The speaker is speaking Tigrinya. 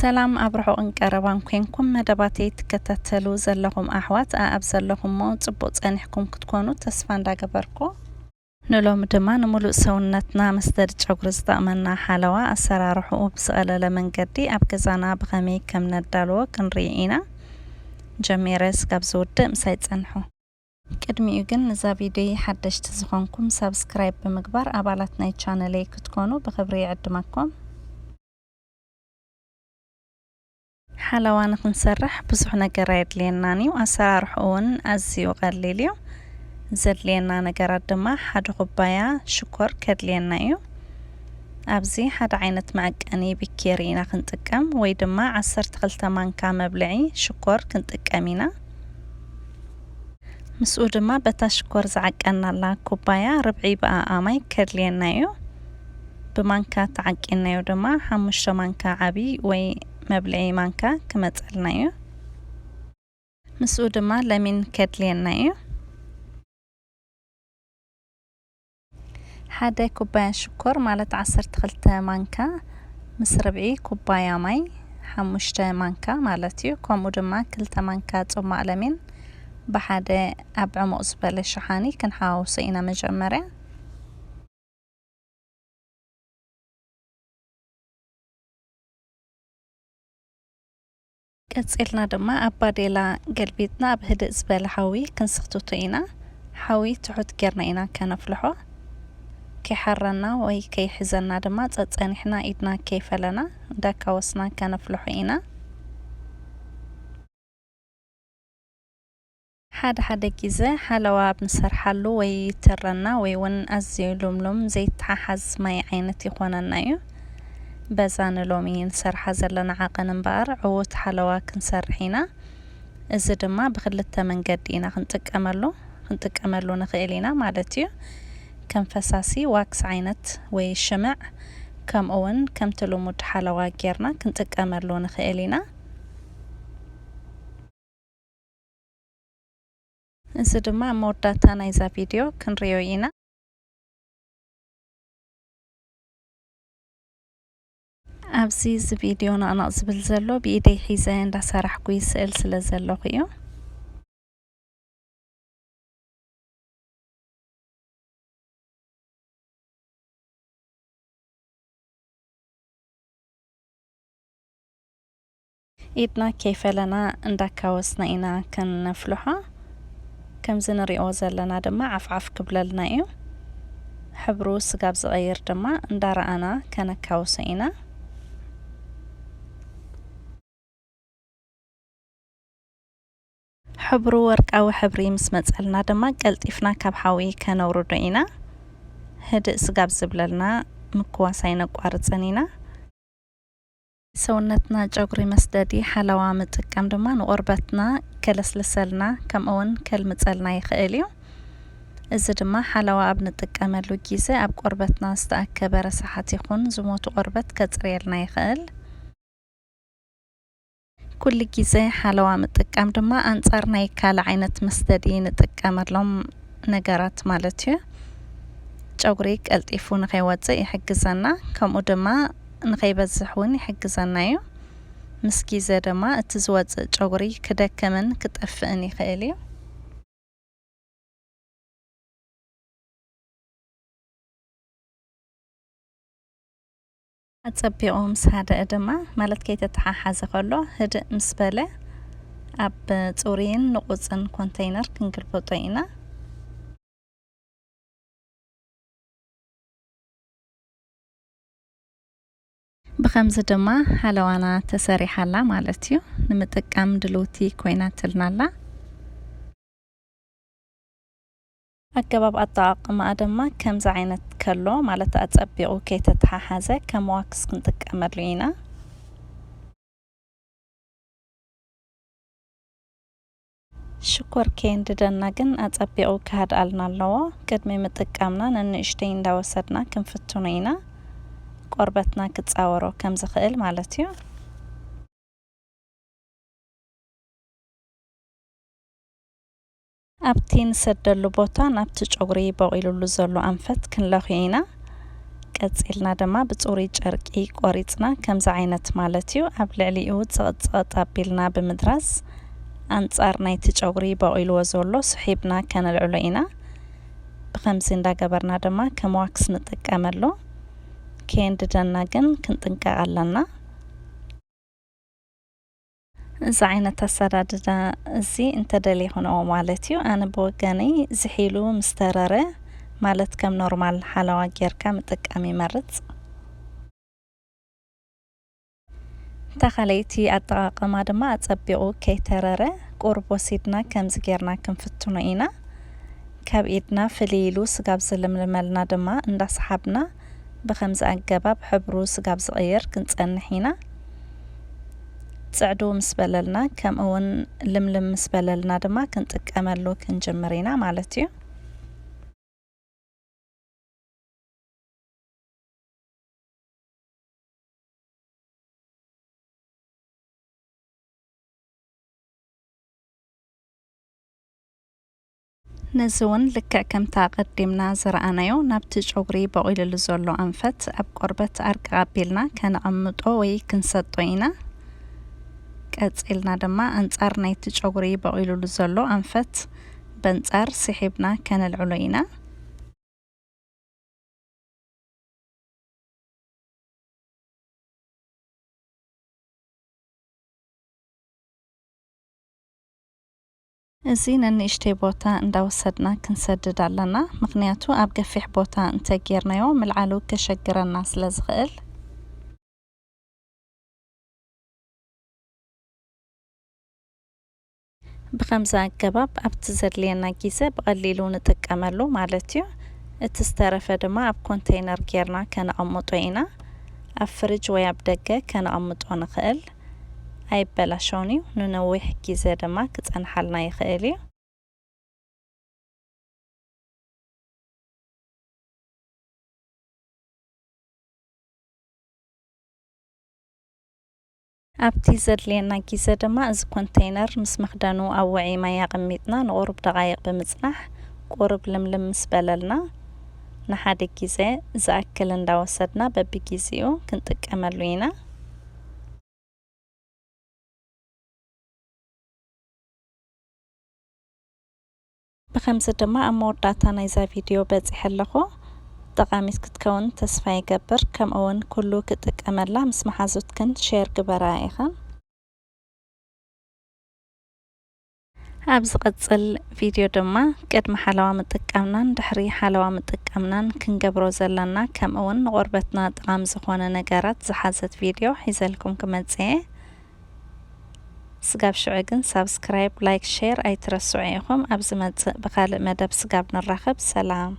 ሰላም ኣብ ርሑቕን ቀረባን ኮንኩም መደባተይ ትከታተሉ ዘለኹም ኣሕዋት፣ ኣኣብ ዘለኹሞ ጽቡቕ ጸኒሕኩም ክትኮኑ ተስፋ እንዳገበርኩ፣ ንሎሚ ድማ ንምሉእ ሰውነትና መስደዲ ጨጉሪ ዝጠቕመና ሓለዋ ኣሰራርሕኡ ብዝቐለለ መንገዲ ኣብ ገዛና ብኸመይ ከም ነዳልዎ ክንርኢ ኢና። ጀሚረ ስጋብ ዝውድእ ምሳይ ጸንሑ። ቅድሚኡ ግን ንዛ ቪድዮ ሓደሽቲ ዝኾንኩም ሳብስክራይብ ብምግባር ኣባላት ናይ ቻነለይ ክትኮኑ ብኽብሪ ይዕድመኩም። ሓለዋ ንኽንሰርሕ ብዙሕ ነገር ኣየድልየናን እዩ። ኣሰራርሕኡ እውን ኣዝዩ ቀሊል እዩ። ዘድልየና ነገራት ድማ ሓደ ኩባያ ሽኮር ከድልየና እዩ። ኣብዚ ሓደ ዓይነት መዐቀኒ ቢኬሪ ኢና ክንጥቀም ወይ ድማ ዓሰርተ ክልተ ማንካ መብልዒ ሽኮር ክንጥቀም ኢና። ምስኡ ድማ በታ ሽኮር ዝዓቀናላ ኩባያ ርብዒ ብኣኣ ማይ ከድልየና እዩ። ብማንካ ተዓቂናዮ ድማ ሓሙሽተ ማንካ ዓቢ ወይ መብልዒ ማንካ ክመጸልና እዩ። ምስኡ ድማ ለሚን ከድልየና እዩ። ሓደ ኩባያ ሽኮር ማለት ዓሰርተ ክልተ ማንካ ምስ ርብዒ ኩባያ ማይ ሓሙሽተ ማንካ ማለት እዩ። ከምኡ ድማ ክልተ ማንካ ጽማቕ ለሚን ብሓደ ኣብ ዕሙቕ ዝበለ ሸሓኒ ክንሓዋውሶ ኢና መጀመርያ። ቀጺልና ድማ ኣብ ባዴላ ገልቢጥና ኣብ ህድእ ዝበለ ሓዊ ክንስኽትቶ ኢና። ሓዊ ትሑት ጌርና ኢና ከነፍልሖ። ከይሓረና ወይ ከይሕዘና ድማ ጸጸኒሕና ኢድና ከይፈለና እንዳካወስና ከነፍልሖ ኢና። ሓደ ሓደ ግዜ ሓለዋ ኣብ ንሰርሓሉ ወይ ይተረና ወይ እውን ኣዝዩ ልምሉም ዘይተሓሓዝ ማይ ዓይነት ይኾነና እዩ። በዛ ንሎሚ ንሰርሓ ዘለና ዓቐን እምበኣር ዕዉት ሓለዋ ክንሰርሕ ኢና። እዚ ድማ ብክልተ መንገዲ ኢና ክንጥቀመሉ፣ ክንጥቀመሉ ንኽእል ኢና ማለት እዩ። ከም ፈሳሲ ዋክስ ዓይነት ወይ ሽምዕ፣ ከምኡ እውን ከምቲ ልሙድ ሓለዋ ጌርና ክንጥቀመሉ ንኽእል ኢና። እዚ ድማ ኣብ መወዳእታ ናይዛ ቪድዮ ክንሪኦ ኢና። ኣብዚ እዚ ቪድዮ ነቕነቕ ዝብል ዘሎ ብኢደይ ሒዘ እንዳሰራሕኩ ይስእል ስለ ዘለኹ እዩ። ኢድና ከይፈለና እንዳካወስና ኢና ከነፍልሖ። ከምዚ ንሪኦ ዘለና ድማ ዓፍዓፍ ክብለልና እዩ። ሕብሩ ስጋብ ዝቐይር ድማ እንዳረኣና ከነካውሶ ኢና። ሕብሩ ወርቃዊ ሕብሪ ምስ መጸልና ድማ ቀልጢፍና ካብ ሓዊ ከነውርዶ ኢና። ህድእ ስጋብ ዝብለልና ምክዋስ ኣይነቋርጽን ኢና። ሰውነትና ጨጉሪ መስደዲ ሓለዋ ምጥቃም ድማ ንቆርበትና ከለስልሰልና ከምኡውን ከልምጸልና ይኽእል እዩ። እዚ ድማ ሓለዋ ኣብ ንጥቀመሉ ግዜ ኣብ ቆርበትና ዝተኣከበ ረሳሓት ይኹን ዝሞቱ ቆርበት ከጽርየልና ይኽእል። ኩሉ ግዜ ሓለዋ ምጥቃም ድማ ኣንጻር ናይ ካልእ ዓይነት መስደዲ ንጥቀመሎም ነገራት ማለት እዩ። ጨጉሪ ቀልጢፉ ንኸይወጽእ ይሕግዘና፣ ከምኡ ድማ ንኸይበዝሕ እውን ይሕግዘና እዩ። ምስ ግዜ ድማ እቲ ዝወጽእ ጨጉሪ ክደክምን ክጠፍእን ይኽእል እዩ። ኣጸቢቑ ምስ ሃደአ ድማ፣ ማለት ከይተተሓሓዘ ከሎ፣ ህድእ ምስ በለ፣ ኣብ ጽሩይን ንቑጽን ኮንተይነር ክንግልብጦ ኢና። ብኸምዚ ድማ ሓለዋና ተሰሪሓ ኣላ ማለት እዩ። ንምጥቃም ድልውቲ ኮይናትልና ኣላ። ኣገባብ ኣጠቓቕማኣ ድማ ከምዚ ዓይነት ከሎ፣ ማለት ኣጸቢቑ ከይተተሓሓዘ ከም ዋክስ ክንጥቀመሉ ኢና። ሽኮር ከየንድደና ግን ኣጸቢቑ ክሃድኣልና ኣለዎ። ቅድሚ ምጥቃምና ነንእሽተይ እንዳወሰድና ክንፍትኖ ኢና፣ ቆርበትና ክጻወሮ ከም ዝኽእል ማለት እዩ። ኣብቲ ንሰደሉ ቦታ ናብቲ ጨጉሪ በቒሉሉ ዘሎ ኣንፈት ክንለኽዮ ኢና። ቀጺልና ድማ ብጽሩይ ጨርቂ ቆሪጽና ከምዚ ዓይነት ማለት እዩ ኣብ ልዕሊኡ ጽቕጽቕጥ ኣቢልና ብምድራስ ኣንጻር ናይቲ ጨጉሪ በቒልዎ ዘሎ ስሒብና ከነልዕሎ ኢና። ብኸምዚ እንዳገበርና ድማ ከም ዋክስ ንጥቀመሉ። ከየንድደና ግን ክንጥንቀቕ ኣለና። እዚ ዓይነት ኣሰዳድዳ እዚ እንተደሊኹንኦ ማለት እዩ። ኣነ ብወገነይ ዝሒሉ ምስ ተረረ ማለት ከም ኖርማል ሓለዋ ጌርካ ምጥቃም ይመርጽ። ተኻለይቲ ኣጠቓቕማ ድማ ኣጸቢቑ ከይተረረ ቁሩብ ወሲድና ከምዚ ጌርና ክንፍትኖ ኢና። ካብ ኢድና ፍልይ ኢሉ ስጋብ ዝልምልመልና ድማ እንዳሰሓብና ብኸምዚ ኣገባብ ሕብሩ ስጋብ ዝቕይር ክንጸንሕ ኢና። ጽዕዱ ምስ በለልና ከምኡ እውን ልምልም ምስ በለልና ድማ ክንጥቀመሉ ክንጅምር ኢና ማለት እዩ። ነዚ እውን ልክዕ ከምታ ኣቐዲምና ዝረኣናዮ ናብቲ ጨጉሪ በቒልሉ ዘሎ ኣንፈት ኣብ ቆርበት ኣርቅቕ ኣቢልና ከነቐምጦ ወይ ክንሰጦ ኢና። ቀጺልና ድማ ኣንጻር ናይቲ ጨጉሪ በቒልሉ ዘሎ ኣንፈት በንጻር ስሒብና ከነልዕሎ ኢና። እዚ ነንእሽተይ ቦታ እንዳወሰድና ክንሰድድ ኣለና፣ ምኽንያቱ ኣብ ገፊሕ ቦታ እንተጌርናዮ ምልዓሉ ከሸግረና ስለ ዝኽእል። ብኸምዚ ኣገባብ ኣብቲ ዘድልየና ግዜ ብቐሊሉ ንጥቀመሉ ማለት እዩ። እቲ ዝተረፈ ድማ ኣብ ኮንተይነር ጌርና ከነቐምጦ ኢና። ኣብ ፍሪጅ ወይ ኣብ ደገ ከነቐምጦ ንኽእል። ኣይበላሾን እዩ። ንነዊሕ ግዜ ድማ ክጸንሓልና ይኽእል እዩ። ኣብቲ ዘድልየና ግዜ ድማ እዚ ኮንተይነር ምስ መኽደኑ ኣብ ውዑይ ማይ ኣቐሚጥና ንቑሩብ ደቓይቕ ብምጽናሕ፣ ቁሩብ ልምልም ምስ በለልና፣ ንሓደ ግዜ ዝኣክል እንዳወሰድና በብግዜኡ ክንጥቀመሉ ኢና። ብኸምዚ ድማ ኣብ መወዳእታ ናይዛ ቪድዮ በጺሐ ኣለኹ። ጠቓሚት ክትከውን ተስፋ ይገብር። ከምኡ እውን ኩሉ ክጥቀመላ ምስ መሓዙትክን ሼር ግበራ ኢኽን። ኣብ ዝቐጽል ቪድዮ ድማ ቅድሚ ሓለዋ ምጥቃምናን ድሕሪ ሓለዋ ምጥቃምናን ክንገብሮ ዘለና፣ ከምኡ እውን ንቆርበትና ጠቓሚ ዝኾነ ነገራት ዝሓዘት ቪድዮ ሒዘልኩም ክመጽእ እየ። ስጋብ ሽዑ ግን ሳብስክራይብ፣ ላይክ፣ ሼር ኣይትረስዑ ኢኹም። ኣብ ዝመጽእ ብኻልእ መደብ ስጋብ ንራኸብ። ሰላም።